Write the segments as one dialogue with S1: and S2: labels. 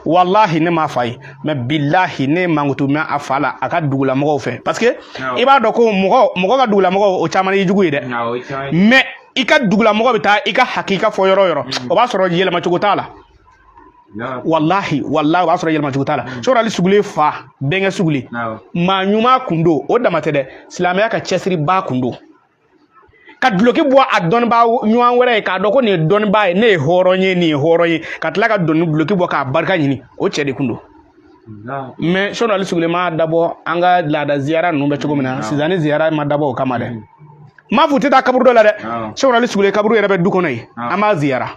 S1: Walahi, ne m'a fa ye, mais bilahi, ne ye mankutu mɛn a fa la a ka dugulamɔgɔw fɛ, parce que i b'a dɔn ko mɔgɔ mɔgɔ ka dugulamɔgɔw, o caman y'i jugu ye dɛ. Mais i ka dugulamɔgɔ bɛ taa i ka hakika fɔ yɔrɔ o yɔrɔ, o b'a sɔrɔ yɛlɛmacogo t'a la. Walahi, walahi, o b'a sɔrɔ yɛlɛmacogo t'a la. Sɔrɔ Ali Sugule fa, Bɛnkɛ Sugule, maa ɲuman kun don. O dama tɛ dɛ, silamɛya ka cɛsiriba kun don, ka duloki bɔ a dɔnnibaa ɲuman wɛrɛ ye k'a dɔn ko nin ye dɔnnibaa ye, ne ye hɔrɔn ye, nin ye hɔrɔn ye, ka tila ka dɔnni duloki bɔ k'a barika ɲini, o cɛ de kun don. Mais Sɔni Ali Sugule ma dabɔ an ka laada ziyara ninnu bɛ cogo min na sisan, ni ziyara ma dabɔ o kama dɛ. N m'a fɔ u tɛ taa kaburu dɔ la dɛ. Sɔni Ali Sugule kaburu yɛrɛ bɛ du kɔnɔ yen, an b'a ziyara.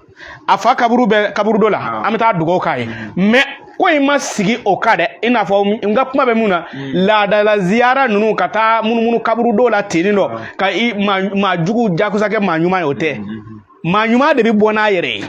S1: A fa kaburu bɛ kaburu dɔ la, an bɛ taa dugawu k'a ye. Mais ko in ma sigi o kan dɛ. I n'a fɔ n ka kuma bɛ mun na, laadala ziyara ninnu, ka taa munumunu kaburu dɔw la ten nɔ, ka i maa jugu jagosa kɛ maa ɲuman ye, o tɛ. Maa ɲuman de bɛ bɔ n'a yɛrɛ ye.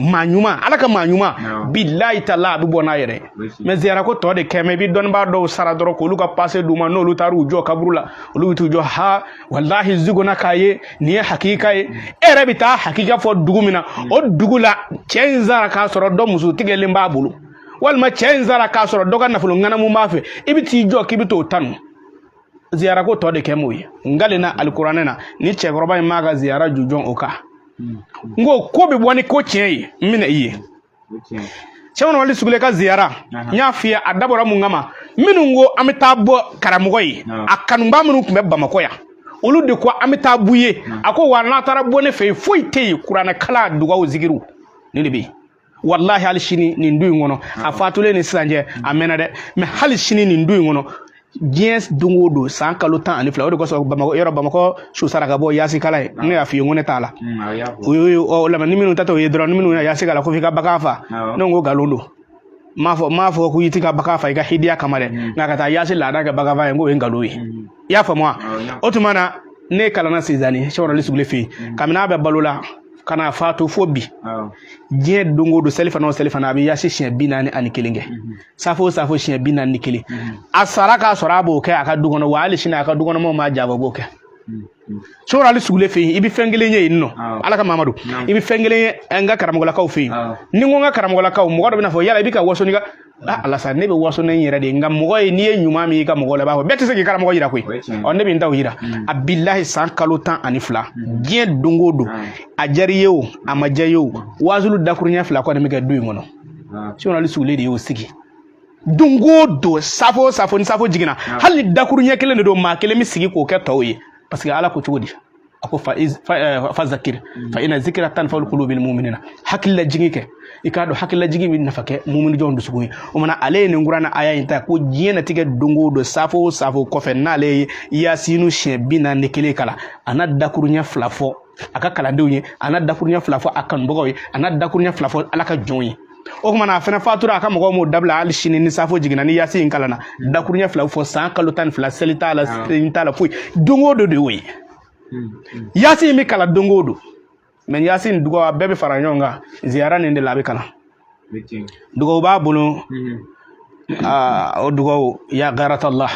S1: Maa ɲuman, Ala ka maa ɲuman, bilayi tala, a bɛ bɔ n'a yɛrɛ ye. Mais ziyara ko tɔ de kɛmɛ, i bɛ dɔnnibaa dɔw sara dɔrɔn k'olu ka pase d'u ma. N'olu taar'u jɔ kaburu la, olu bɛ t'u jɔ ha, walahi, zigona k'a ye nin ye hakika ye. E yɛrɛ bɛ taa hakika fɔ dugu min na, o dugu la, cɛ in sara k'a sɔrɔ dɔ muso tigɛlen b'a bolo, walima cɛ in sara k'a sɔrɔ dɔ ka nafolo ŋanamu b'a fɛ, i bɛ t'i jɔ k'i bɛ t'o tanu. Ziyara ko tɔ de kɛ m'o ye. N kalenna alikuranɛ na, ni cɛkɔrɔba in m'a ka ziyara jujɔn o kan. N ko ko bɛ bɔ ni ko tiɲɛ ye, n bɛna i ye. Sɛki Ali Sugule ka ziyara, n y'a f'i ye, a dabɔra mun kama? Minnu ko an bɛ taa bɔ karamɔgɔ ye, a kanuba minnu tun bɛ Bamakɔ yan, olu de ko an bɛ taa b'u ye. A ko wa n'a taara bɔ ne fɛ yen, foyi tɛ yen, kuranɛ kalan, dugawu, zikiriw, nin de bɛ yen. Walahi, hali sini nin du in kɔnɔ, a fatulen ni sisan cɛ, a mɛnna dɛ, mais hali sini nin du in kɔnɔ, diɲɛ don o don, san kalo 12, o de kosɔn Bamakɔ yɔrɔ, Bamakɔ su saraka bɔ yasikala ye, ne y'a f'i ye n ko ne t'a la. O ye o lamɛn ni minnu ta t'o ye dɔrɔn, ni minnu ye yasikala ko f'i ka bagan fa, ne ko nkalon don. N m'a fɔ ko i t'i ka bagan fa i ka hidiya kama dɛ, nka ka taa yasi laada kɛ bagan fa ye, n k'o ye nkalon ye. I y'a faamu wa? O tuma na, ne kalanna Sizani, Sɛki Ali Sugule fɛ yen, kabini a bɛ balo la ka na fatu fo bi. Diɲɛ don o don, selifana o selifana, a bɛ yasi siɲɛ 41 kɛ, safo o safo siɲɛ 41. A sara k'a sɔrɔ a b'o kɛ a ka du kɔnɔ wa. Hali sini a ka du kɔnɔ mɔgɔw m'a jaabi, o b'o kɛ. Sɛki Ali Sugule fɛ yen, i bɛ fɛn kelen ye yen nɔ. Ala ka Mamadu, i bɛ fɛn kelen ye n ka karamɔgɔlakaw fɛ yen. Ni n ko n ka karamɔgɔlakaw, mɔgɔ dɔ bɛna fɔ yala i bɛ ka waso ni ka ala sa. Ne bɛ waso ni n yɛrɛ de ye, nka mɔgɔ ye, n'i ye ɲuman min y'i ka mɔgɔ la, i b'a fɔ. Bɛɛ tɛ se k'i karamɔgɔ yira koyi. Ɔ, ne bɛ n taw yira. A bilahi, san kalo 12, diɲɛ don o don, a diyara i ye o, a ma diya i ye o, waazulu dakuruɲɛ 2 kɔni bɛ kɛ du in kɔnɔ. Sɛki Ali Sugule de y'o sigi. Don o don, safo o safo, ni safo jiginna, hali ni dakuruɲɛ kelen de don, maa kelen bɛ sigi k'o kɛ tɔw ye, parce que Ala ko cogo di? A ko fa zakir fa ina zikira tanfa'ul qulubil mu'minina. Hakililajigin kɛ, i k'a dɔn hakililajigin bɛ nafa kɛ mumini jɔn dusukun ye. O mana, ale ye nin kuranɛ aya in ta ko diɲɛ natigɛ don o don, safo o safo kɔfɛ, n'ale ye yasinu siɲɛ 41 kalan, a n'a dakuruɲɛ 2 fɔ a ka kalandenw ye, a n'a dakuruɲɛ 2 fɔ a kanubagaw ye, a n'a dakuruɲɛ 2 fɔ Ala ka jɔnw ye. O tuma na, a fana fatura, a ka mɔgɔw m'o dabila. Hali sini ni safo jiginna, ni yasi in kalanna, dakuruɲɛ 2 fɔ, san kalo 12, seli t'a la, seli t'a la, foyi, don o don de y'o ye. Yasi in bɛ kalan don o don, mais yasi in dugawu, a bɛɛ bɛ fara ɲɔgɔn kan ziyara nin de la, a bɛ kalan. Dugawu b'a bolo, o dugawu ya garatallah.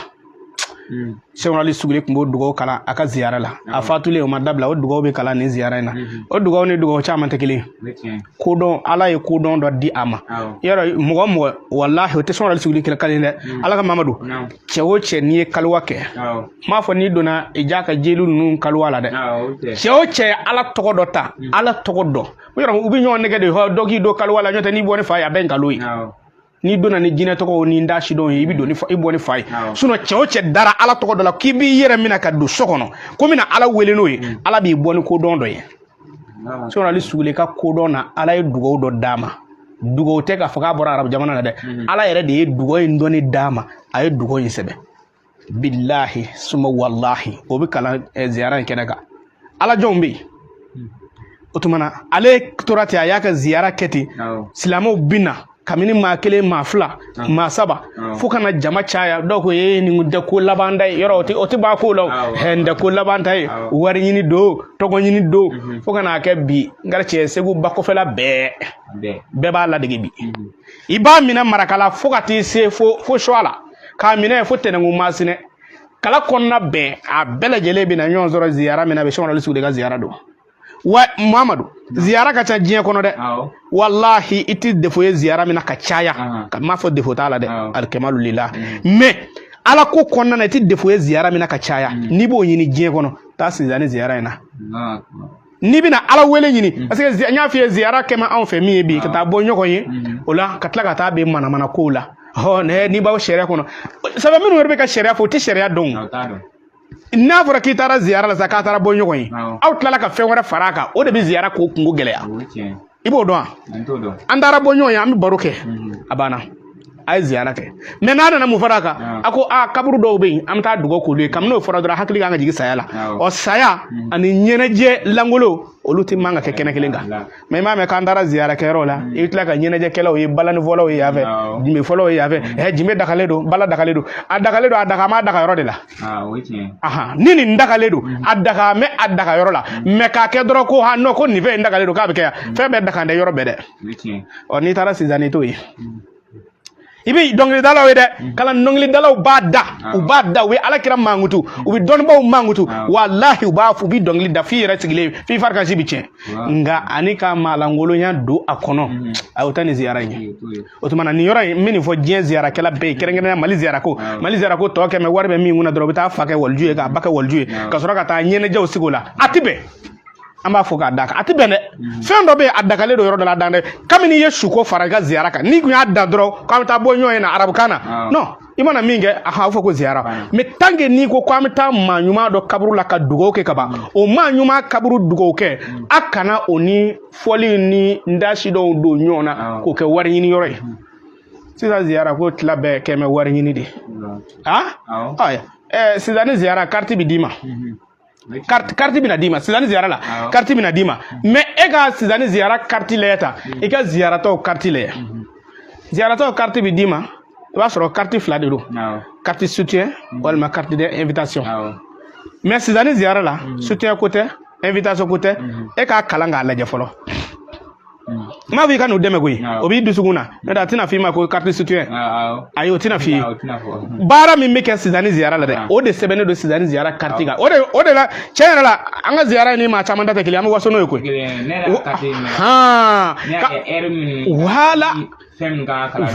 S1: Sɛki Ali Sugule tun b'o dugawu kalan a ka ziyara la. A fatulen, o ma dabila, o dugawu bɛ kalan nin ziyara in na. O dugawu ni dugawu caman tɛ kelen ye. Kodɔn, Ala ye kodɔn dɔ di a ma. Yɔrɔ mɔgɔ mɔgɔ, walahi, o tɛ Sɛki Ali Sugule kelen kelen dɛ. Ala ka Mamadu, cɛ o cɛ, n'i ye kaliwa kɛ, n m'a fɔ n'i donna i ja ka jeli ninnu kaliwa la dɛ. Cɛ o cɛ ye Ala tɔgɔ dɔ ta, Ala tɔgɔ dɔn, yɔrɔ u bɛ ɲɔgɔn nɛgɛ de, dɔ k'i don kaliwa la, n'o tɛ n'i bɔ ni fa ye, a bɛɛ ye nkalon ye. N'i donna ni jinɛ tɔgɔw ni n da sidɔn ye, i bɛ don ni i bɔ ni fa ye. Sinon cɛ o cɛ dara Ala tɔgɔ dɔ la k'i b'i yɛrɛ minɛ ka don so kɔnɔ ko n bɛna Ala wele n'o ye, Ala b'i bɔ ni kodɔn dɔ ye. Sinon Ali Sugule ka kodɔn na, Ala ye dugawu dɔ d'a ma. Dugawu tɛ k'a fɔ k'a bɔra arabu jamana na dɛ. Ala yɛrɛ de ye dugawu in dɔnni d'a ma, a ye dugawu in sɛbɛn. Bilahi suma walahi, o bɛ kalan ziyara in kɛnɛ kan. Ala jɔnw bɛ yen. O tuma na, ale tora ten, a y'a ka ziyara kɛ ten. Silamɛw bɛ na kabini maa kelen, maa fila, maa saba, fo ka na jama caya. Dɔw ko ee, nin tɛ ko laban ta ye. Yɔrɔ o tɛ ban ko la o. Hɛ, nin tɛ ko laban ta ye. Wari ɲini don, tɔgɔ ɲini don, fo ka n'a kɛ bi n ka cɛ, Segu ba kɔfɛla bɛɛ, bɛɛ b'a ladege bi. I b'a minɛ Marakala fo ka t'i se fo Suwala, k'a minɛ fo Tɛnɛnkun, Masinɛ, kala kɔnɔna bɛɛ, a bɛɛ lajɛlen bɛ na ɲɔgɔn sɔrɔ ziyara min na, a bɛ Sɛki Ali Sugule ka ziyara don. Wa Muhamadu, ziyara ka ca diɲɛ kɔnɔ dɛ. Walahi, i ti défaut ye ziyara min na ka caya, ka m'a fɔ défaut t'a la dɛ, alikamalu lila, mais ala ko kɔnɔna na, i ti défaut ye ziyara min na ka caya, n'i b'o ɲini diɲɛ kɔnɔ, taa Sinzani ziyara in na. N'i bɛna ala wele ɲini, parce que n y'a f'i ye, ziyara kɛma anw fɛ min ye bi, ka taa bɔ ɲɔgɔn ye o la, ka tila ka taa bɛn manamana kow la. Hɔ, n'i b'aw sariya kɔnɔ sabu minnu yɛrɛ bɛ ka sariya fɔ, u tɛ sariya dɔn. N'a fɔra k'i taara ziyara la sa, k'a taara bɔ ɲɔgɔn ye, aw tilala ka fɛn wɛrɛ fara a kan, o de bɛ ziyara k'o kunko gɛlɛya. I b'o dɔn wa? An taara bɔ ɲɔgɔn ye, an bɛ baro kɛ, a banna, a ye ziyara kɛ. Mais n'a nana mun fara a kan? A ko aa, kaburu dɔw bɛ yen, an bɛ taa dugawu k'olu ye. Kabini n'o fɔra dɔrɔn, hakili kan ka jigin saya la. Ɔ, saya ani ɲɛnajɛ lankolon, olu tɛ man ka kɛ kɛnɛ kelen kan. Mais i m'a mɛn k'an taara ziyara kɛyɔrɔ la, i bɛ tila ka ɲɛnajɛkɛlaw ye, balanifɔlaw ye yan fɛ, jimefɔlaw ye yan fɛ. Ɛ, jime dagalen don, bala dagalen don, a dagalen don, a daga m'a daga yɔrɔ de la. Ahan, ni nin dagalen don, a daga mɛ a daga yɔrɔ la. Mais k'a kɛ dɔrɔn ko ha non, ko nin fɛn in dagalen don, k'a bɛ kɛ yan, fɛn bɛɛ dagan tɛ yɔrɔ bɛɛ dɛ. Ɔ, n'i taara Sinzani, t'o ye. I bɛ dɔnkilidalaw ye dɛ, kalan dɔnkilidalaw b'a da, u b'a da, u bɛ ala kira mankutu, u bɛ dɔnnibaw mankutu. Walahi, u b'a fɔ, u bɛ dɔnkili da f'i yɛrɛ sigilen, f'i farikansi bɛ tiɲɛ. Nka ani ka maalankolonya don a kɔnɔ, a o tɛ nin ziyara in ye. O tuma na, nin yɔrɔ in, n bɛ nin fɔ diɲɛ ziyarakɛla bɛɛ ye, kɛrɛnkɛrɛnnenya Mali ziyarako. Mali ziyarako tɔ kɛmɛ, wari bɛ min kunna dɔrɔn, u bɛ taa fa kɛ waliju ye, k'a ba kɛ waliju ye, ka sɔrɔ ka taa ɲɛnajɛw sigi o la. A ti bɛn, an b'a fɔ k'a d'a kan, a ti bɛn dɛ. Fɛn dɔ bɛ yen, a dagalen don yɔrɔ dɔ la, a dan dɛ. Kabini i ye suko fara i ka ziyara kan, n'i kun y'a dan dɔrɔn k'an bɛ taa bɔ ɲɔgɔn ye na arabukan na, non, i mana min kɛ, a fɔ ko ziyara. Mais tant que n'i ko k'an bɛ taa maa ɲuman dɔ kaburu la ka dugawu kɛ ka ban, o maa ɲuman kaburu dugawu kɛ, a kana o ni fɔli ni ndasi dɔw don ɲɔgɔn na k'o kɛ wari ɲini yɔrɔ ye. Sisan ziyara ko tila bɛɛ kɛmɛ wari ɲini de. Ah, sisan ni ziyara carte bɛ d'i ma, carte bɛna d'i ma sisan ni ziyara la, carte bɛna d'i ma. Mais e ka sisan ni ziyara carte lajɛ ta, i ka ziyaratɔw carte lajɛ. Ziyaratɔw carte bɛ d'i ma, i b'a sɔrɔ carte fila de don: carte soutien walima carte d'invitation. Mais sisan ni ziyara la, soutien ko tɛ, invitation ko tɛ. E k'a kalan k'a lajɛ fɔlɔ. N m'a fɔ i ka n'u dɛmɛ koyi, o b'i dusukun na. N'o tɛ, a tɛna f'i ma ko carte soutien. Ayi, o tɛna f'i ye. Baara min bɛ kɛ sisan ni ziyara la dɛ, o de sɛbɛnnen don sisan ni ziyara carte kan. O de la, tiɲɛ yɛrɛ la, an ka ziyara ni maa caman ta tɛ kelen, an bɛ waso n'o ye koyi. Voilà,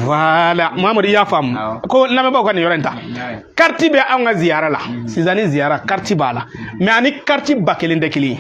S1: voilà, Muhamadu, i y'a faamu ko lamɛnbaaw ka nin yɔrɔ in ta. Carte bɛ anw ka ziyara la, sisan ni ziyara carte b'a la, mais ani carte 1000 tɛ kelen ye.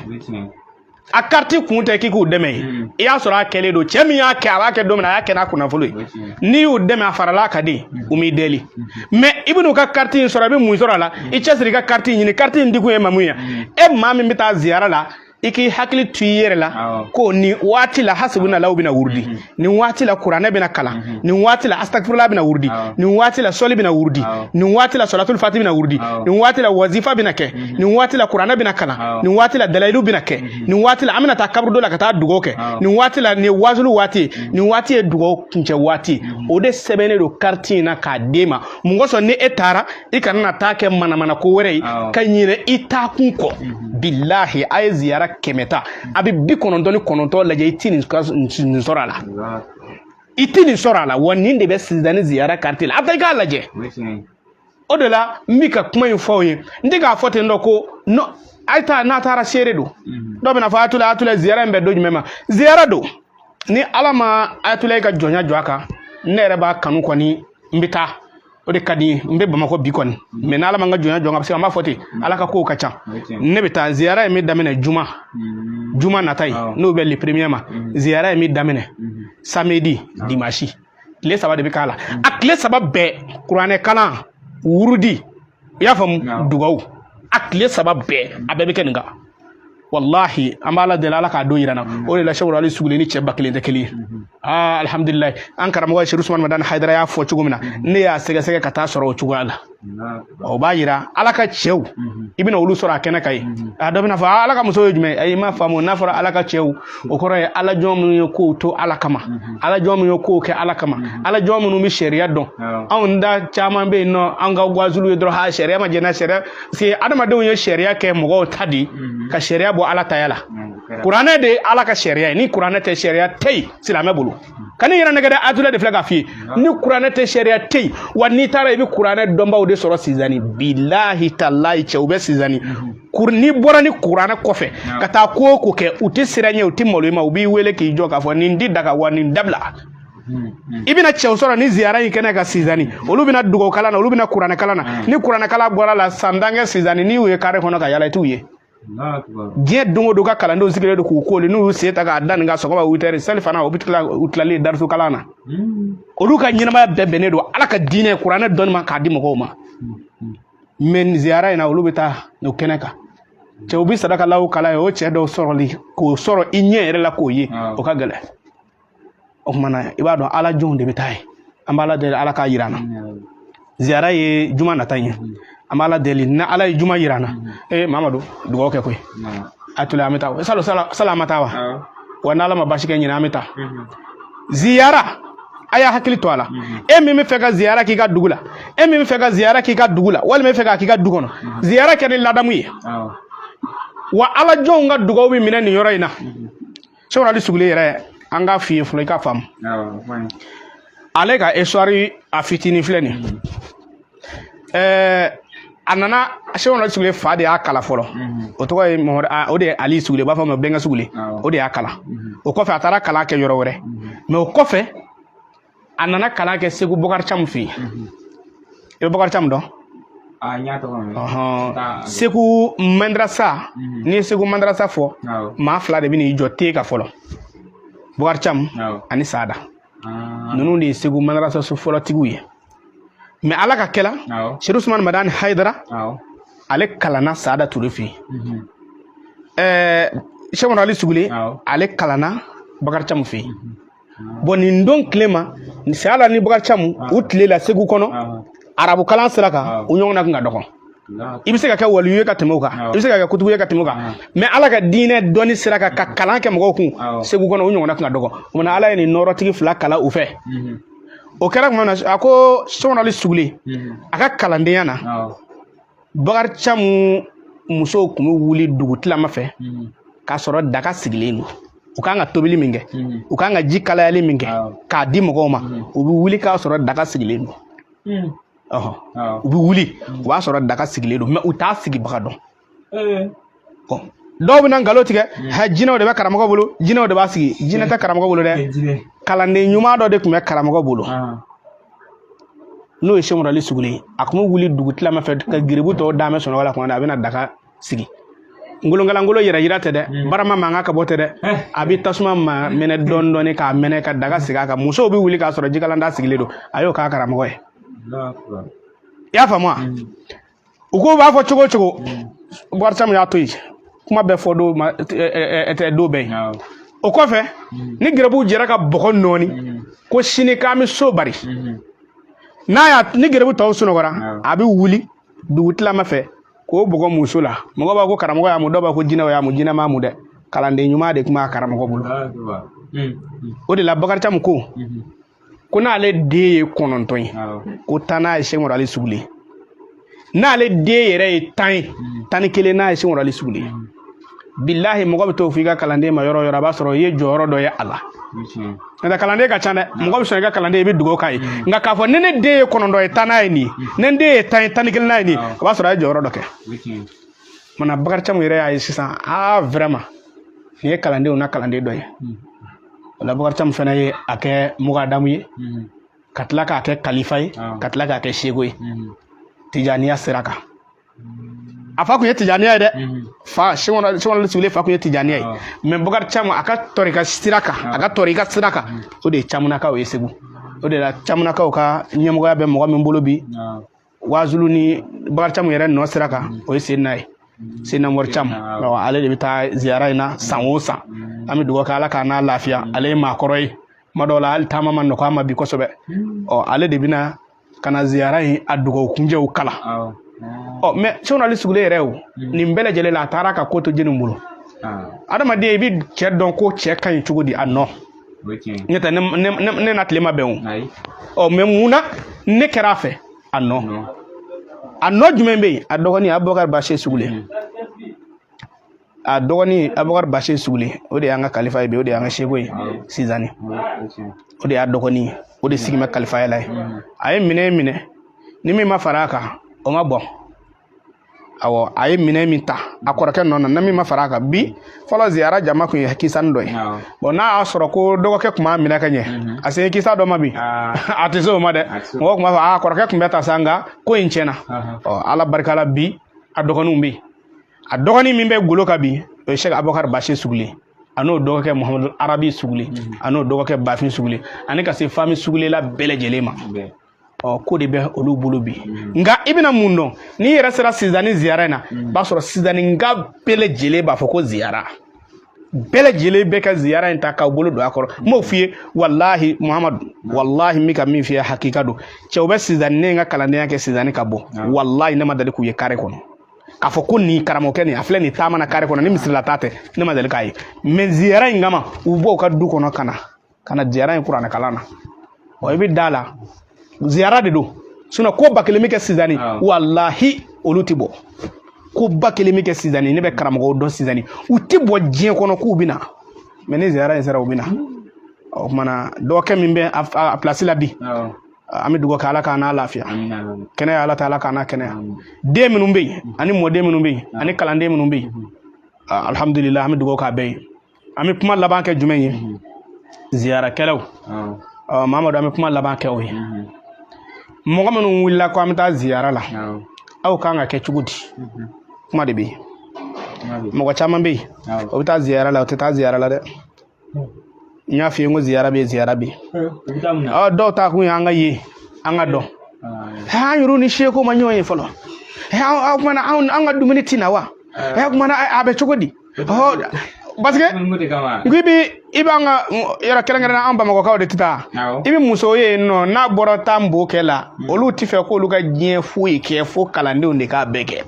S1: A carte kun tɛ k'i k'u dɛmɛ ye. I y'a sɔrɔ a kɛlen don, cɛ min y'a kɛ, a b'a kɛ don min na, a y'a kɛ n'a kunnafolo ye. N'i y'u dɛmɛ, a farala a ka di, u m'i deli. Mais i bɛn'u ka carte in sɔrɔ, i bɛ mun sɔrɔ a la? I cɛsiri i ka carte in ɲini. Carte in dikun ye ma mun ye? E maa min bɛ taa ziyara la, i k'i hakili to i yɛrɛ la ko nin waati la hasibunallahu bɛna wurudi, nin waati la kuranɛ bɛna kalan, nin waati la astagfirullah bɛna wurudi, nin waati la sɔli bɛna wurudi, nin waati la sɔlatul fati bɛna wurudi, nin waati la wazifa bɛna kɛ, nin waati la kuranɛ bɛna kalan, nin waati la dalayilu bɛna kɛ, nin waati la an bɛna taa kaburudo la ka taa dugawu kɛ, nin waati la nin ye wazulu waati ye, nin waati ye dugawu kuncɛ waati. O de sɛbɛnnen don carte in na k'a d'e ma. Mun kosɔn? Ni e taara, i kana na taa kɛ manamana ko wɛrɛ ye ka ɲinɛ i taakun kɔ. Bilahi, a ye ziyara 100 ta, a bɛ 99 lajɛ, i ti nin sɔrɔ a la, i ti nin sɔrɔ a la. Wa nin de bɛ sisan ni ziyara carte la, a taa i k'a lajɛ. O de la n bɛ ka kuma in fɔ aw ye, n tɛ k'a fɔ ten dɔ ko non, a ye taa n'a taara seere don. Dɔw bɛna fɔ ayatollah, ayatollah, ziyara in bɛ don jumɛn ma? Ziyara don ni Ala ma ayatollah ka jɔnya jɔ a kan, ne yɛrɛ b'a kanu kɔni, n bɛ taa, o de ka di n ye. N bɛ Bamakɔ bi kɔni, mais n'Ala ma n ka jɔnya jɔ n kan, parce que an b'a fɔ ten, Ala ka kow ka ca. Ne bɛ taa ziyara in bɛ daminɛ juma, juma nata ye, n'o bɛ le premier ma. Ziyara in bɛ daminɛ samedi, dimanche, tile 3 de bɛ k'a la. A tile 3 bɛɛ, kuranɛ kalan, wurudi, i y'a faamu, dugawu, a tile 3 bɛɛ, a bɛɛ bɛ kɛ nin kan. Wallahi, an b'Ala deli, Ala k'a don yira n na. O de la Sɛku Ali sugulen ni cɛ 1000 tɛ kelen ye. Aa, alhamdulilayi, an karamɔgɔ Serifu Usumani Madani Hayidara y'a fɔ cogo min na, ne y'a sɛgɛsɛgɛ ka taa sɔrɔ o cogoya la. O b'a yira Ala ka cɛw, i bɛna olu sɔrɔ a kɛnɛ kan yen. A dɔ bɛna fɔ Ala ka muso ye jumɛn? Ayi, i m'a faamu. N'a fɔra Ala ka cɛw, o kɔrɔ ye Ala jɔn minnu ye kow to Ala kama, Ala jɔn minnu ye kow kɛ Ala kama, Ala jɔn minnu bɛ sariya dɔn. Anw da caman bɛ yen nɔ, an ka wazulu ye dɔrɔn, ha, sariya ma jɛn sariya, parce que adamadenw ye sariya kɛ mɔgɔw ta de, ka sariya bɔ Ala taya la. Kuranɛ de ye Ala ka sariya ye. Ni kuranɛ tɛ, sariya tɛ yen silamɛ bolo. Ka n'i yɛrɛ nɛgɛ dɛ, Ayatollah de filɛ k'a f'i ye. Ni kuranɛ tɛ, sariya tɛ yen. Wa n'i taara, i bɛ kuranɛ dɔnbaw de sɔrɔ Sizani, bilahi talahi, cɛw bɛ Sizani, n'i bɔra ni kuranɛ kɔfɛ ka taa ko o ko kɛ, u tɛ siran ɲɛ, u tɛ malo i ma, u b'i wele k'i jɔ k'a fɔ nin di daga wa nin dabila. I bɛna cɛw sɔrɔ ni ziyara in kɛnɛ kan Sizani, olu bɛna dugawu kalan na, olu bɛna kuranɛ kalan na. Ni kuranɛ kalan bɔra la, san tan kɛ Sizani, n'i y'u ye kare kɔnɔ ka yala, i t'u ye. Diɲɛ don o don, ka kalandenw sigilen don k'u koli, n'u y'u sen ta k'a da nin kan sɔgɔma 8 heures, sali fana u bɛ tila, u tilalen darisu kalan na. Olu ka ɲɛnamaya bɛɛ bɛnnen don Ala ka diinɛ kuranɛ dɔnni ma k'a di mɔgɔw ma. Mais nin ziyara in na, olu bɛ taa o kɛnɛ kan, cɛw bɛ sadaka law kalan ye. O cɛ dɔw sɔrɔli k'o sɔrɔ i ɲɛ yɛrɛ la k'o ye, o ka gɛlɛn. O tuma na, i b'a dɔn Ala jɔnw de bɛ taa yen. An b'Ala deli, Ala k'a yira an na. Ziyara ye juma nata in ye. An b'Ala deli, ni Ala ye juma yira an na. Ee Mamadu, dugawu kɛ koyi. A tole, an bɛ taa salo salo, an ma taa wa? Wa n'Ala ma basi kɛ ɲinɛ, an bɛ taa ziyara. A y'a hakili to a la. E min bɛ fɛ ka ziyara k'i ka dugu la, e min bɛ fɛ ka ziyara k'i ka dugu la, walima e fɛ k'a k'i ka du kɔnɔ, ziyara kɛ ni ladamu ye. Wa Ala jɔnw ka dugawu bɛ minɛ nin yɔrɔ in na. Sɛki Ali Sugule yɛrɛ, an k'a f'i ye fɔlɔ, i k'a faamu. Ale ka histoire a fitinin filɛ nin. A nana, Sɛki Ali Sugule fa de y'a kalan fɔlɔ. O tɔgɔ ye Mamadu, o de ye Ali Sugule, u b'a fɔ a ma Bɛnkɛ Sugule. O de y'a kalan. O kɔfɛ, a taara kalan kɛ yɔrɔ wɛrɛ. Mais o kɔfɛ, a nana kalan kɛ Segu Bɔkari Camu fɛ yen. I bɛ Bɔkari Camu dɔn?
S2: A n y'a tɔgɔ mɛn.
S1: Segu madrasa, n'i ye Segu madrasa fɔ, maa fila de bɛ n'i jɔ te ka fɔlɔ: Bɔkari Camu ani Sada. Ninnu de ye Segu madrasa so fɔlɔtigiw ye. Mais Ala ka kɛla, Serifu Usumani Madani Hayidara, ale kalanna Sada Ture fɛ yen. Sɛki Ali Sugule, ale kalanna Bakari Camu fɛ yen. Bon, nin don tile ma, Sada ni Bakari Camu, u tile la Segu kɔnɔ, arabu kalan sira kan, u ɲɔgɔn na kun ka dɔgɔ. I bɛ se ka kɛ waliyu ye ka tɛmɛ o kan, i bɛ se ka kɛ kutubu ye ka tɛmɛ o kan, mais Ala ka diinɛ dɔnni sira kan, ka kalan kɛ mɔgɔw kun Segu kɔnɔ, u ɲɔgɔnna kun ka dɔgɔ. O mana, Ala ye nin nɔrɔtigi fila kalan u fɛ. O kɛra tuma min na, a ko Sɛki Ali Sugule, a ka kalandenya na, Bakari Camu musow tun bɛ wuli dugu tilama fɛ k'a sɔrɔ daga sigilen don. U kan ka tobili min kɛ, u kan ka ji kalayali min kɛ k'a di mɔgɔw ma, u bɛ wuli k'a sɔrɔ daga sigilen don. Ɔhɔn, u bɛ wuli, o b'a sɔrɔ daga sigilen don, mais u t'a sigibaga dɔn. Dɔw bɛna nkalon tigɛ: hɛ, jinɛw de bɛ karamɔgɔ bolo, jinɛw de b'a sigi. Jinɛ tɛ karamɔgɔ bolo dɛ. Kalanden ɲuman dɔ de tun bɛ karamɔgɔ bolo, n'o ye Sɛki Ali Sugule ye. A tun bɛ wuli dugu tilama fɛ ka geribu tɔw damɛ sunɔgɔ la tuma min na, a bɛna daga sigi. Ngolongalangolo yɛrɛ yira tɛ dɛ, barama mankan ka bɔ tɛ dɛ. A bɛ tasuma ma mɛnɛ dɔɔni dɔɔni k'a mɛnɛ ka daga sigi a kan. Musow bɛ wuli k'a sɔrɔ jikalanda sigilen don. A y'o k'a karamɔgɔ ye. I y'a faamu wa? U ko b'a fɔ cogo o cogo, Bɔkari Camu y'a to yen. Kuma bɛɛ fɔ don ma tɛ don bɛɛ ye. O kɔfɛ, ni gɛrɛbuw jɛra ka bɔgɔ nɔɔni ko sini k'an bɛ so bari, n'a y'a ni gɛrɛbu tɔw sunɔgɔra, a bɛ wuli dugu tilama fɛ k'o bɔgɔ muso la. Mɔgɔ b'a ko karamɔgɔ y'a mu, dɔw b'a ko jinɛw y'a mu. Jinɛ m'a mu dɛ, kalanden ɲuman de tun b'a karamɔgɔ bolo. O de la Bakari Camu ko n'ale den ye 9 ye, ko 10 n'a ye Sɛki Ali Sugule. N'ale den yɛrɛ ye 10 ye, 11 n'a ye Sɛki Ali Sugule. Bilahi, mɔgɔ bɛ t'o fɔ i ka kalanden ma yɔrɔ o yɔrɔ, a b'a sɔrɔ i ye jɔyɔrɔ dɔ ye a la. N'o tɛ, kalanden ka ca dɛ. Mɔgɔ bɛ sɔn i ka kalanden, i bɛ dugawu k'a ye. Nka k'a fɔ ni ne den ye 9 ye, 10 n'a ye nin ye, ni n den ye 10 ye, 11 n'a ye nin ye, o b'a sɔrɔ a ye jɔyɔrɔ dɔ kɛ. Mana Bakari Camu yɛrɛ y'a ye sisan, aa, vraiment, nin ye kalandenw na kalanden dɔ ye. O la Bakari Camu fana ye a kɛ mugadamu ye, ka tila k'a kɛ kalifa ye, ka tila k'a kɛ seko ye tijaniya sira kan. A fa kun ye tijaniya ye dɛ. Fa Sɛki Sugule fa kun ye tijaniya ye. Mais Bakari Camu, a ka tɔrika sira kan, a ka tɔrika sira kan, o de ye Camunakaw ye Segu. O de la Camunakaw ka ɲɛmɔgɔya bɛ mɔgɔ min bolo bi, wazulu ni Bakari Camu yɛrɛ nɔ sira kan, o ye Seyidina ye, Seyidina Umaru Camu. Ale de bɛ taa ziyara in na san o san. An bɛ dugawu kɛ, Ala k'a n'a lafiya. Ale ye maakɔrɔ ye, kuma dɔw la hali taama ma nɔgɔ a ma bi kosɛbɛ. Ɔ, ale de bɛna ka na ziyara in a dugawu kuncɛw kalan. Ɔ, mais Sɛki Ali Sugule yɛrɛ, o nin bɛɛ lajɛlen la, a taara ka ko to jɛnni bolo. Adamaden, i bɛ cɛ dɔn ko cɛ ka ɲi cogo di? A nɔ n'o tɛ, ne na tile ma bɛn o. Ɔ, mais mun na ne kɛra a fɛ? A nɔ jumɛn bɛ yen? A dɔgɔnin Abubakar Base Sugule, a dɔgɔnin Abubakar Base Sugule, o de y'an ka kalifa ye bi, o de y'an ka seko ye Sizani. O de y'a dɔgɔnin ye, o de sigi bɛ kalifaya la ye. A ye minɛ minɛ Ni min ma fara a kan, o ma bɔn. Awɔ, a ye minɛn min ta a kɔrɔkɛ nɔ na, ni min ma fara a kan bi. Fɔlɔ ziyara jama kun ye kisani dɔ ye. Bon, n'a y'a sɔrɔ ko dɔgɔkɛ tun b'a minɛ ka ɲɛ, a se kisa dɔ ma bi, a tɛ se o ma dɛ. Mɔgɔw tun b'a fɔ a kɔrɔkɛ tun bɛ ta sa, nka ko in tiɲɛna. Ɔ, Ala barika la, bi a dɔgɔninw bɛ yen. A dɔgɔnin min bɛ golo kan bi, o ye Sɛki Abubakar Basi Sugule, a n'o dɔgɔkɛ Muhamadu Arabi Sugule, a n'o dɔgɔkɛ Bafin Sugule, ani ka se famille Sugulela bɛɛ lajɛlen ma. Ɔ, ko de bɛ olu bolo bi. Nka i bɛna mun dɔn? N'i yɛrɛ sera Sizani ziyara in na, b'a sɔrɔ Sizaninka bɛɛ lajɛlen b'a fɔ ko ziyara, bɛɛ lajɛlen bɛ ka ziyara in ta k'aw bolo don a kɔrɔ. N b'o f'i ye, walahi Muhamadu, walahi, n bɛ ka min f'i ye hakika don. Cɛw bɛ Sizani, ne ye n ka kalandenya kɛ Sizani ka bɔ, walahi, ne ma deli k'u ye kare kɔnɔ k'a fɔ ko nin karamɔgɔkɛ nin a filɛ nin taama na kare kɔnɔ ni misirila ta tɛ. Ne ma deli k'a ye. Mais ziyara in kama, u bɔ u ka du kɔnɔ ka na ziyara in kuranɛ kalan na. Ɔ, i bɛ da la, ziyara de don. Sinon ko ba kelen bɛ kɛ Sizani, walahi, olu tɛ bɔ. Ko ba kelen bɛ kɛ Sizani, ne bɛ karamɔgɔw dɔn Sizani, u tɛ bɔ diɲɛ kɔnɔ k'u bɛ na. Mais ni ziyara in sera, u bɛ na. O kumana, dɔgɔkɛ min bɛ a place la bi, an bɛ dugawu kɛ, Ala k'an n'a lafiya, kɛnɛya Ala ta, Ala k'an n'a kɛnɛya. Den minnu bɛ yen, ani mɔden minnu bɛ yen, ani kalanden minnu bɛ yen, alhamdulilah, an bɛ dugawu k'a bɛɛ ye. An bɛ kuma laban kɛ jumɛn ye? Ziyarakɛlaw, Mamadu, an bɛ kuma laban kɛ o ye. Mɔgɔ minnu wulila ko an bɛ taa ziyara la, aw kan ka kɛ cogo di? Kuma de bɛ yen. Mɔgɔ caman bɛ yen, o bɛ taa ziyara la, o tɛ taa ziyara la dɛ. N y'a f'i ye n ko ziyara bɛ yen, ziyara bɛ yen. Ɔ, dɔw ta kun ye an ka ye, an ka dɔn, an yɛrɛw ni seko ma ɲɔgɔn ye fɔlɔ. O kumana, an ka dumuni ti na wa? O kumana, a bɛ cogo di? Ɔ, parce que n ko i b'an ka yɔrɔ kɛrɛnkɛrɛnnenya, an Bamakɔkaw de tɛ taa. I bɛ muso ye yen nɔ, n'a bɔra taa nbo kɛ la, olu ti fɛ k'olu ka diɲɛ foyi kɛ fo kalandenw de k'a bɛɛ kɛ.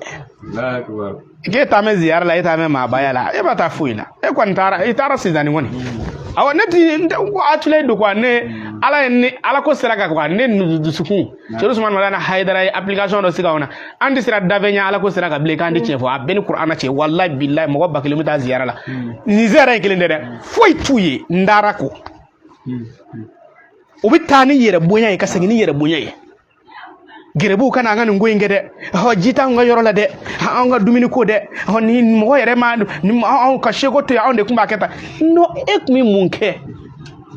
S1: K'e taa mɛn ziyara la, e taa mɛn maabaya la, e ma taa foyi la, e kɔni taara, i taara Sizani kɔni. Awɔ, ne ti ko atule don quoi. Ne Ala ye, ne Ala ko sera ka quoi, ne dusukun Seydou Usumani Madani Hayidara ye application dɔ sigi anw na. An tɛ sira dafɛ ɲɛ Ala ko sera ka bilen k'an tɛ tiɲɛ fɔ. A bɛɛ ni Kuranɛ cɛ, walahi bilahi, mɔgɔ 1000 bɛ taa ziyara la. Nin ziyara ye kelen tɛ dɛ, foyi t'u ye n dara kɔ. U bɛ taa ni yɛrɛ bonya ye ka segin ni yɛrɛ bonya ye. Gɛrɛbuw kana an ka nin ko in kɛ dɛ. Ɔ, ji t'anw ka yɔrɔ la dɛ, anw ka dumuni ko dɛ. Ɔ, ni mɔgɔ yɛrɛ ma ni anw ka seko to yen, anw de tun b'a kɛ tan. Non, e tun bɛ mun kɛ?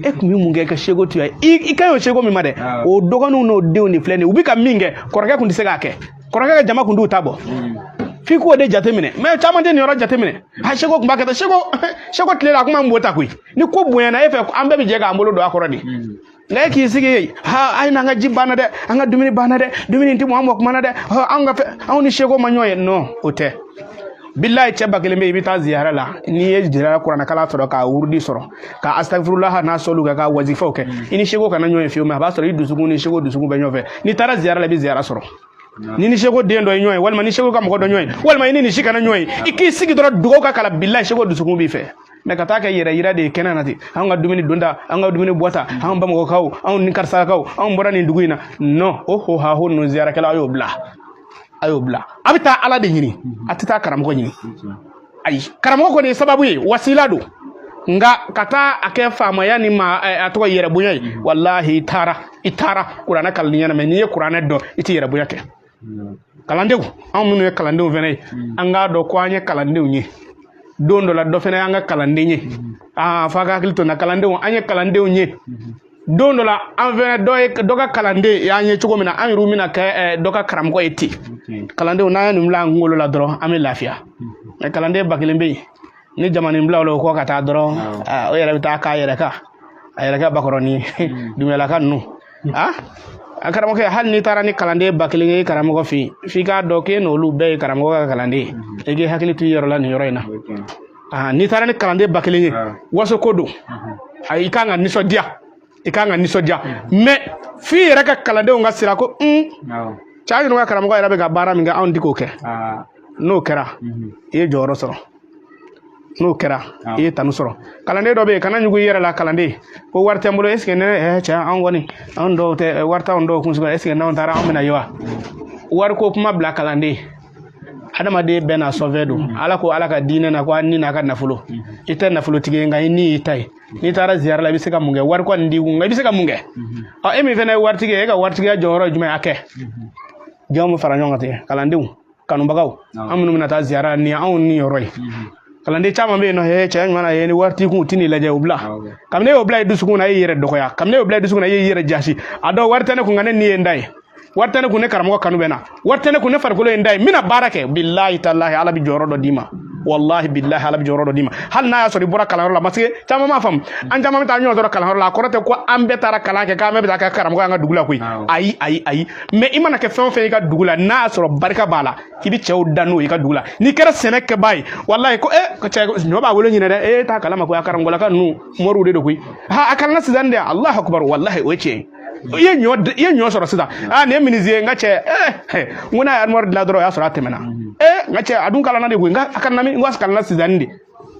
S1: E tun bɛ mun kɛ ka seko to yen? I ka ɲi o seko min ma dɛ, o dɔgɔninw n'o denw de filɛ nin ye, u bɛ ka min kɛ, kɔrɔkɛ tun tɛ se k'a kɛ. Kɔrɔkɛ ka jama tun t'u ta bɔ. F'i k'o de jateminɛ. Mais caman tɛ nin yɔrɔ jateminɛ. A seko tun b'a kɛ tan, seko tile la, a kuma n b'o ta koyi. Ni ko bonyana e fɛ, an bɛɛ bɛ jɛ k'an bolo don a kɔrɔ de. Nka e k'i sigi yen, ha, a ye n'an ka ji banna dɛ, an ka dumuni banna dɛ, dumuni tɛ mɔn an mɔ kuma na dɛ, anw ka fɛ, anw ni seko ma ɲɔgɔn ye. Non, o tɛ. Bilayi, cɛ 1000 bɛ yen, i bɛ taa ziyara la, n'i ye ziyara kuranɛkalan sɔrɔ, ka wurudi sɔrɔ, ka astagfirulaha n'a sɔliw kɛ, ka wazifaw kɛ, i ni seko kana ɲɔgɔn ye fiyewu. Mais a b'a sɔrɔ i dusukun ni seko dusukun bɛ ɲɔgɔn fɛ. N'i taara ziyara la, i bɛ ziyara sɔrɔ. Ni seko den dɔ ye ɲɔgɔn ye, walima ni seko ka mɔgɔ dɔ ɲɔgɔn ye, walima i ni nin si kana ɲɔgɔn ye, i k'i sigi dɔrɔn, dugawu ka kala, bilayi, seko dusukun b'i fɛ. Mais ka taa kɛ yɛrɛ yira de ye kɛnɛ na ten, anw ka dumuni donta, an ka dumuni bɔta, anw Bamakɔkaw, anw ni karisakaw, anw bɔra nin dugu in na. Non, o ho ha ho ninnu, ziyarakɛlaw, a y'o bila, a y'o bila. A bɛ taa Ala de ɲini, a tɛ taa karamɔgɔ ɲini. Ayi, karamɔgɔ kɔni ye sababu ye, wasila don. Nka ka taa a kɛ faamaya ni ma a tɔgɔ yɛrɛ bonya ye, walahi, i taara kuranɛ kalanni ɲɛna. Mais n'i ye kuranɛ dɔn, i tɛ yɛrɛ bonya kɛ. Kalandenw, anw minnu ye kalandenw fɛnɛ ye, an k'a dɔn ko an ye kalandenw ye. Don dɔ la, dɔ fɛnɛ y'an ka kalanden ye. Aa, f'a ka hakili to na. Kalandenw, an ye kalandenw ye. Don dɔ la, an fɛnɛ, dɔ ye dɔ ka kalanden y'an ye cogo min na, an yɛrɛw bɛna kɛ dɔ ka karamɔgɔ ye ten. Kalandenw, n'an ye nin bila an kunkolo la dɔrɔn, an bɛ lafiya. Mais kalanden 1000 bɛ yen, ni jamanin bila o la, o kɔ ka taa dɔrɔn, o yɛrɛ bɛ taa k'a yɛrɛ kan, a yɛrɛ kɛ bakɔrɔni ye, dumuyalaka ninnu. A karamɔgɔkɛ, hali n'i taara ni kalanden 1000 ye karamɔgɔ fɛ yen, f'i k'a dɔn k'e n'olu bɛɛ ye karamɔgɔ ka kalanden ye. I k'i hakili to i yɔrɔ la nin yɔrɔ in na. N'i taara ni kalanden 1000 ye, waso ko don, i kan ka nisɔndiya, i kan ka nisɔndiya. Mais f'i yɛrɛ ka kalandenw ka sira ko cɛ, an yɛrɛ ka karamɔgɔ yɛrɛ bɛ ka baara min kɛ, anw ti k'o kɛ. N'o kɛra, i ye jɔyɔrɔ sɔrɔ. N'o kɛra, i ye tanu sɔrɔ. Kalanden dɔ bɛ yen, kana ɲugu i yɛrɛ la. Kalanden ko wari tɛ n bolo, est ce que ne cɛ, anw kɔni, anw dɔw tɛ wari t'anw dɔw kun, est ce que n'anw taara, anw bɛna ye wa? Wari ko kuma bila. Kalanden, adamaden bɛɛ n'a sɔfɛ don. Ala ko Ala ka diinɛ na ko a ni n'a ka nafolo. I tɛ nafolotigi ye, nka i ni y'i ta ye. N'i taara ziyara la, i bɛ se ka mun kɛ? Wari kɔni t'i kun, nka i bɛ se ka mun kɛ? Ɔ, e min fana ye waritigi ye, e ka waritigiya jɔyɔrɔ ye jumɛn ye? A kɛ. Jama bɛ fara ɲɔgɔn kan ten, kalandenw, kanubagaw, an minnu bɛna taa ziyara, nin ye anw niyɔrɔ ye. Kalanden caman bɛ yen nɔ, he, cɛ ɲuman na ye, ni wari t'i kun, u tɛn'i lajɛ, o bila. Kabini e y'o bila i dusukun na, e y'i yɛrɛ dɔgɔya. Kabini e y'o bila i dusukun na, e y'i yɛrɛ jasi. A dɔw, wari tɛ ne kun, nka ne ni ye n da ye. Wari tɛ ne kun, ne karamɔgɔ kanu bɛ n na. Wari tɛ ne kun, ne farikolo ye n da ye. N bɛna baara kɛ. Bilahi talahi, Ala bɛ jɔyɔrɔ dɔ d'i ma. Wallahi bilahi, Ala bɛ jɔyɔrɔ dɔ d'i ma, hali n'a y'a sɔrɔ i bɔra kalanyɔrɔ la. Parce que caman m'a faamu, an caman bɛ taa ɲɔgɔn sɔrɔ kalanyɔrɔ la, a kɔrɔ tɛ ko an bɛɛ taara kalan kɛ k'an bɛɛ bɛ taa kɛ karamɔgɔ ye an ka dugu la koyi. Ayi, ayi, ayi. Mais i mana kɛ fɛn o fɛn i ka dugu la, n'a y'a sɔrɔ barika b'a la, i bɛ cɛw dan n'o ye i ka dugu la. N'i kɛra sɛnɛ kɛbaa ye, walayi, ko e ko cɛ ɲɔ b'a wolo ɲinɛ dɛ, e t'a kalama ko a karamɔgɔlaka ninnu moriw de don koyi. Ha, a kalanna sisan de. Alahu akubar, walahi, o ye tiɲɛ ye. I ye ɲɔ sɔrɔ sisan, aa, nin ye menuisier ye, n ka cɛ. N ko n'a ye armoire dilan dɔrɔn, o y'a sɔrɔ a tɛmɛna. N ka cɛ, a dun kalanna de koyi. N ka a kalanna min? N ko a kalanna sisan de.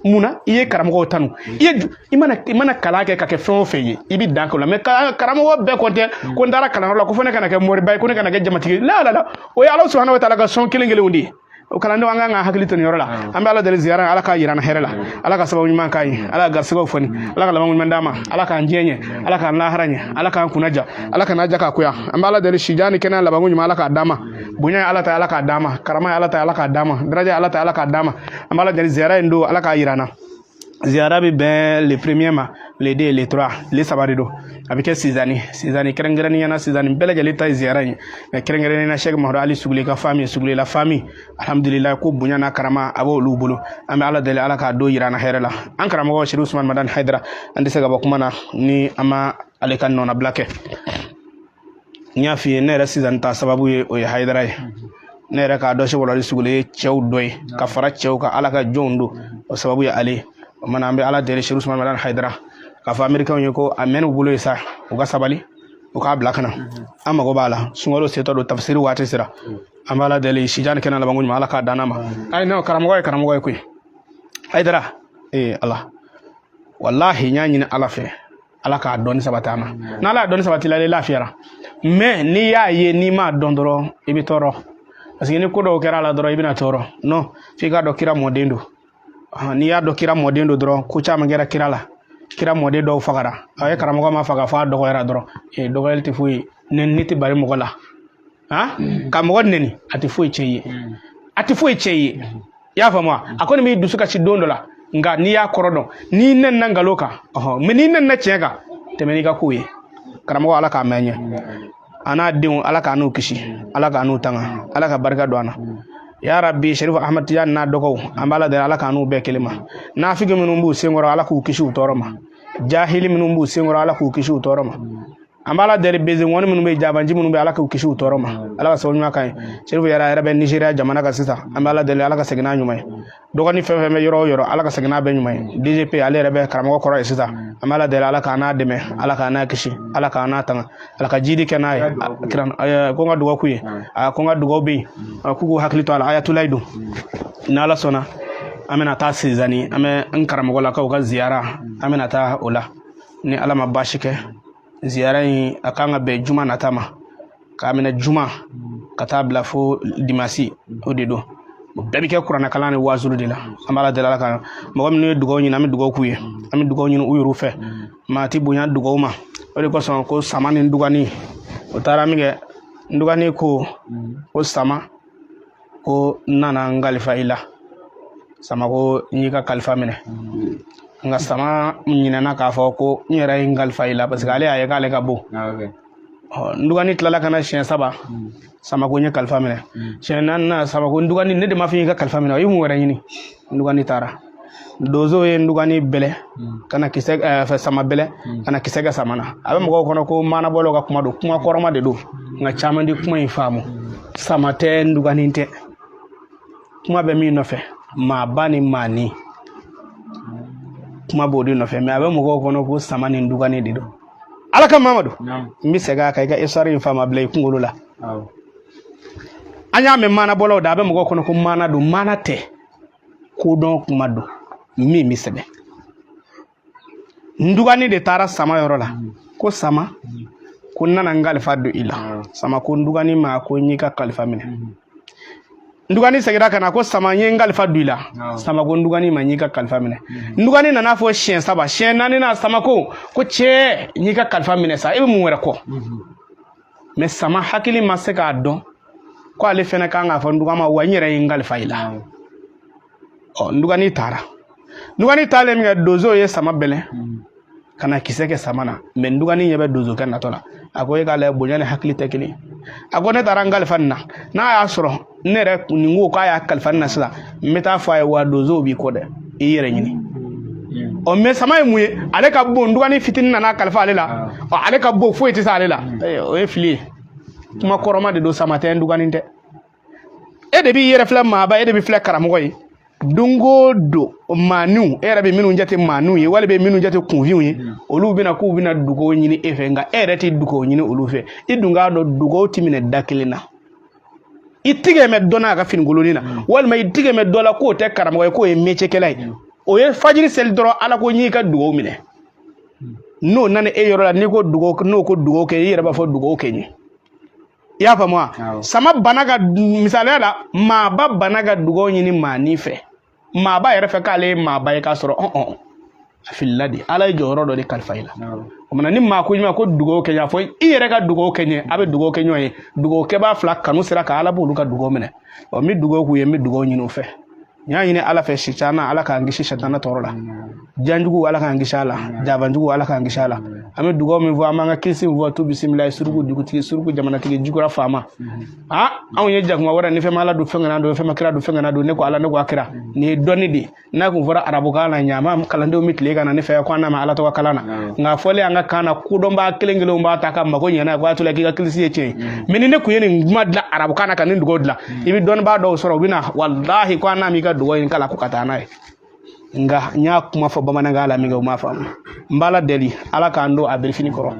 S1: Mun na i ye karamɔgɔw tanu? I ye i mana kalan kɛ ka kɛ fɛn o fɛn ye, i bɛ dan kɛ o la. Mais karamɔgɔ bɛɛ ko tɛ ko n taara kalanyɔrɔ la ko fo ne kana kɛ moriba ye, ko ne kana kɛ jamatigi ye. La la la, o ye Ala subahana wa taala ka sɔn kelen kelenw de ye. O kalandenw, an kan ka hakili to nin yɔrɔ la. An bɛ Ala deli, ziyara, Ala k'a yira an na hɛrɛ la. Ala ka sababu ɲuman k'an ye. Ala ka garisigɛw foni. Ala ka laban ɲuman d'an ma. Ala k'an diɲɛ ɲɛ, Ala k'an lahara ɲɛ, Ala k'an kunna ja, Ala ka n'a ja k'a koya. An bɛ Ala deli, sijan ni kɛnɛya, labanko ɲuman, Ala k'a d'an ma. Bonya ye Ala ta ye, Ala k'a d'an ma. Karama ye Ala ta ye, Ala k'a d'an ma. Daraja ye Ala ta ye, Ala k'a d'an ma. An bɛ Ala deli, ziyara in don, Ala k'a yira an na. Ziyara bɛ bɛn le premier ma, le deux, le trois, le saba de don. A bɛ kɛ Sizani, Sizani kɛrɛnkɛrɛnnenya na. Sizani bɛɛ lajɛlen ta ye ziyara in, mais kɛrɛnkɛrɛnnenya na, Sɛki Mahamadu Ali Sugule ka famille, Sugule la famille, alhamdulilayi, ko bonya n'a karama a b'olu bolo. An bɛ Ala deli, Ala k'a don yira an na hɛrɛ la. An karamɔgɔ Seri Usumani Madani Hayidara, an tɛ se ka bɔ kuma na ni an ma ale ka nɔnabila kɛ. N y'a f'i ye, ne yɛrɛ Sizani ta sababu ye, o ye Hayidara ye. Ne yɛrɛ k'a dɔn Sɛki Ali Sugule ye cɛw dɔ ye ka fara cɛw kan, Ala ka jɔnw don, o sababu ye ale ye. O mana, an bɛ Ala deli, Seri Usumani Madani Hayidara, k'a fɔ Amerikɛnw ye ko a mɛn'u bolo ye sa, u ka sabali, u k'a bila ka na, an mago b'a la. Sunkalo setɔ don, tafsiri waati sera. An bɛ Ala deli, sijan ni kɛnɛ, labanko ɲuman, Ala k'a d'an ma. Ayi, non, karamɔgɔ ye karamɔgɔ ye koyi, Hayidara. Ee Ala, walahi, n y'a ɲini Ala fɛ, Ala k'a dɔnni sabati a ma. N'Ala y'a dɔnni sabati la, i lafiyara. Mais n'i y'a ye n'i m'a dɔn dɔrɔn, i bɛ tɔɔrɔ, parce que ni ko dɔw kɛra a la dɔrɔn, i bɛna tɔɔrɔ. Non, f'i k'a dɔn kira mɔden don. N'i y'a dɔn kira mɔden don dɔrɔn, ko caman kɛra kira la. Kira mɔden dɔw fagara, a ye karamɔgɔ ma faga f'a dɔgɔyara dɔrɔn. Ee, dɔgɔyali tɛ foyi ye, nɛni tɛ bari mɔgɔ la. Han, ka mɔgɔ nɛni, a tɛ foyi tiɲɛ i ye, a tɛ foyi tiɲɛ i ye. I y'a faamu wa? A kɔni b'i dusu kasi don dɔ la, nka n'i y'a kɔrɔ dɔn, n'i nɛnina nkalon kan, ɔhɔn, mais n'i nɛnina tiɲɛ kan, tɛmɛ n'i ka kow ye. Karamɔgɔ, Ala k'a mɛn ɲɛ, a n'a denw, Ala k'a n'u kisi, Ala k'a n'u tanga, Ala ka barika don an na, ya Rabbi. Sherifu Ahmad Tijani n'a dɔgɔw, an b'Ala deli, Ala k'an n'u bɛɛ kelen ma. Nafigi minnu b'u senkɔrɔ, Ala k'u kisi u tɔɔrɔ ma. Jahili minnu b'u senkɔrɔ, Ala k'u kisi u tɔɔrɔ ma. An b'Ala deli, beze ŋɔni minnu bɛ, jabanji minnu bɛ, Ala k'u kisi u tɔɔrɔ ma. Ala ka sababu ɲuman k'an ye. Sherifu yɛrɛ, a yɛrɛ bɛ Nizeriya jamana kan sisan. An bɛ Ala deli, Ala ka segin n'a ɲuman ye. Dɔgɔnin fɛn fɛn bɛ yɔrɔ o yɔrɔ, Ala ka segin n'a bɛɛ ɲuman ye. DGP, ale yɛrɛ bɛ karamɔgɔ kɔrɔ ye sisan. An bɛ Ala deli, Ala k'an n'a dɛmɛ, Ala k'an n'a kisi, Ala k'an n'a tanga, Ala ka jidi kɛ n'a ye. Ko n ka dugawu k'u ye, ko n ka dugawu bɛ yen, k'u k'u hakili to a la. Ayatulayi don, n'Ala sɔnna, an bɛna taa Sizani, an bɛ n karamɔgɔlakaw ka ziyara, an bɛna taa o la ni Ala ma baasi kɛ. Ziyara in, a kan ka bɛn juma nata ma, k'a minɛ juma ka taa bila fo dimasi, o de don. Bɛɛ bɛ kɛ kuranɛ kalan ni waazulu de la. An b'Ala deli, Ala ka mɔgɔ minnu ye dugawu ɲini, an bɛ dugawu k'u ye, an bɛ dugawu ɲini u yɛrɛ fɛ. Maa ti bonya dugawu ma. O de kosɔn ko sama ni ndugani, o taara min kɛ, ndugani ko ko sama ko n nana n kalifa i la. Sama ko n y'i ka kalifa minɛ. Nka sama ɲinɛna k'a fɔ ko n yɛrɛ ye n kalifa i la, parce que ale y'a ye k'ale ka bon. Ndugani tilala ka na siɲɛ saba. Sama ko n ye kalifa minɛ. Siɲɛ naaninan, sama ko ndugani, ne de m'a fɔ i ka kalifa minɛ, i ye mun wɛrɛ ɲini? Ndugani taara, donso ye ndugani bɛlɛ ka na kisɛ fɛ, sama bɛlɛ ka na kisɛ kɛ sama na. A bɛ mɔgɔw kɔnɔ ko maanabɔlaw ka kuma don, kuma kɔrɔma de don, nka caman di kuma in faamu. Sama tɛ, ndugani tɛ, kuma bɛ min nɔfɛ, maaba ni maani, kuma b'o de nɔfɛ. Mais a bɛ mɔgɔw kɔnɔ ko sama ni ndugani de don. Ala ka Mamadu, n bɛ segin a kan, i ka histoire in faamu, a bila i kunkolo la. An y'a mɛn maanabɔlaw da, a bɛ mɔgɔw kɔnɔ ko maana don. Maana tɛ, kodɔn kuma don min bɛ sɛbɛn. Ndugani de taara sama yɔrɔ la ko sama ko n nana n kalifa don i la. Sama ko ndugani ma ko n y'i ka kalifa minɛ. Ndugani seginna ka na ko sama, n ye n kalifa don i la. Sama ko ndugani ma n y'i ka kalifa minɛ. Ndugani nana fɔ siɲɛ saba, siɲɛ naaninan, sama ko ko cɛ, n y'i ka kalifa minɛ sa, e bɛ mun wɛrɛ kɔ? Mais sama hakili ma se k'a dɔn. Ko ale fɛnɛ kan k'a fɔ nduga ma, wa n yɛrɛ ye n kalifa i la. Ɔ, ndugani taara. Ndugani taalen min kɛ, donso ye sama bɛlɛn ka na kisɛ kɛ sama na. Mɛ ndugani ɲɛ bɛ donsokɛ natɔ la. A ko e k'a lajɛ, bonya ni hakili tɛ kelen. A ko ne taara n kalifa nin na, n'a y'a sɔrɔ ne yɛrɛ nin ko k'a y'a kalifa nin na sisan, n bɛ taa fɔ a ye, wa donsow b'i kɔ dɛ, i yɛrɛ ɲini. Ɔ, mɛ sama ye mun ye? Ale ka bon. Ndugani fitinin nana kalifa ale la. Ɔ, ale ka bon, foyi tɛ se ale la. O ye fili ye, kuma kɔrɔma de don. Sama tɛ, ndugani tɛ. E de b'i yɛrɛ filɛ maaba, e de bɛ filɛ karamɔgɔ ye. Don o don, maaninw, e yɛrɛ bɛ minnu jate maaninw ye, wali bɛ minnu jate kunfinw ye, olu bɛna k'u bɛna dugawu ɲini e fɛ, nka e yɛrɛ tɛ dugawu ɲini olu fɛ. I dun k'a dɔn, dugawu ti minɛ da kelen na. I tigɛ mɛ dɔ n'a ka finikoloni na, walima i tigɛ mɛ dɔ la k'o tɛ karamɔgɔ ye, k'o ye mecekɛla ye. O ye fajiri seli dɔrɔn, Ala ko n y'i ka dugawu minɛ. N'o nana e yɔrɔ la, n'i ko dugawu, n'o ko dugawu kɛ, i yɛrɛ b'a fɔ dugawu kɛ n ye. I y'a faamu wa? Sama bana ka misaliya la, maaba bana ka dugawu ɲini maanin fɛ. Maaba yɛrɛ fɛ k'ale ye maaba ye, k'a sɔrɔ ɔn a filila de. Ala ye jɔyɔrɔ dɔ de kalifa i la. O mana ni maa ko ɲuman ko dugawu kɛ, a fɔ i yɛrɛ ka dugawu kɛ ɲɛ, a bɛ dugawu kɛ ɲɔgɔn ye. Dugawu kɛbaa fila kanu sera ka Ala b'olu ka dugawu minɛ. Ɔ, n bɛ dugawu k'u ye, n bɛ dugawu ɲini u fɛ. N y'a ɲini Ala fɛ, sitana, Ala k'an kisi sitana tɔɔrɔ la. Janjugu, Ala k'an kisi a la. Jabanjugu, Ala k'an kisi a la. An bɛ dugawu min fɔ, an b'an ka kilisi min fɔ, tu bisimila, suruku dugutigi, suruku jamanatigi, jukura faama. A anw ye jakuma wɛrɛ ni fɛn ma Ala don, fɛn kana don, fɛn ma kira don, fɛn kana don. Ne ko Ala, ne ko a kira. Nin ye dɔnni de ye. N'a kun fɔra arabukan na, ɲama kalandenw bɛ tile ka na ne fɛ ko an n'a ma Ala tɔgɔ kalan na. Nka fɔlen an ka kan na, kodɔnbaa kelen kelenw b'a ta ka mago ɲɛna ye, ko a to la k'i ka kilisi ye tiɲɛ ye. Mɛ ni ne kun ye nin kuma dilan arabukan na ka nin dugawu dilan, i bɛ dɔnnibaa dɔw sɔrɔ, u bɛ na, walahi, ko an n'a m'i ka dugawu in kalan ko ka taa n'a ye. Nka n y'a kuma fɔ bamanankan la min kɛ, u m'a faamu. N b'Ala deli, Ala k'an don a birifini kɔrɔ,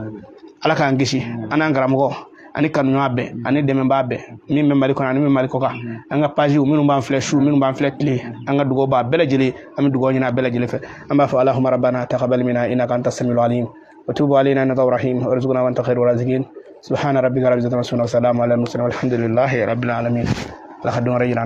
S1: Ala k'an kisi, an n'an karamɔgɔ ani kanuɲɔgɔn bɛɛ ani dɛmɛbaa bɛɛ, min bɛ Mali kɔnɔ ani min bɛ Mali kɔ kan, an ka paziw, minnu b'an filɛ su, minnu b'an filɛ tile, an ka dugawu b'a bɛɛ lajɛlen. An bɛ dugawu ɲini a bɛɛ lajɛlen fɛ. An b'a fɔ Allahumma rabbana taqabbal minna innaka anta samiul alim wa tub alayna innaka rahim warzuqna wa anta khairur raziqin. Subhana rabbika rabbil izzati amma yasifun wa salamun ala al mursalin walhamdulillahi rabbil alamin. Ala ka don wɛrɛ yira.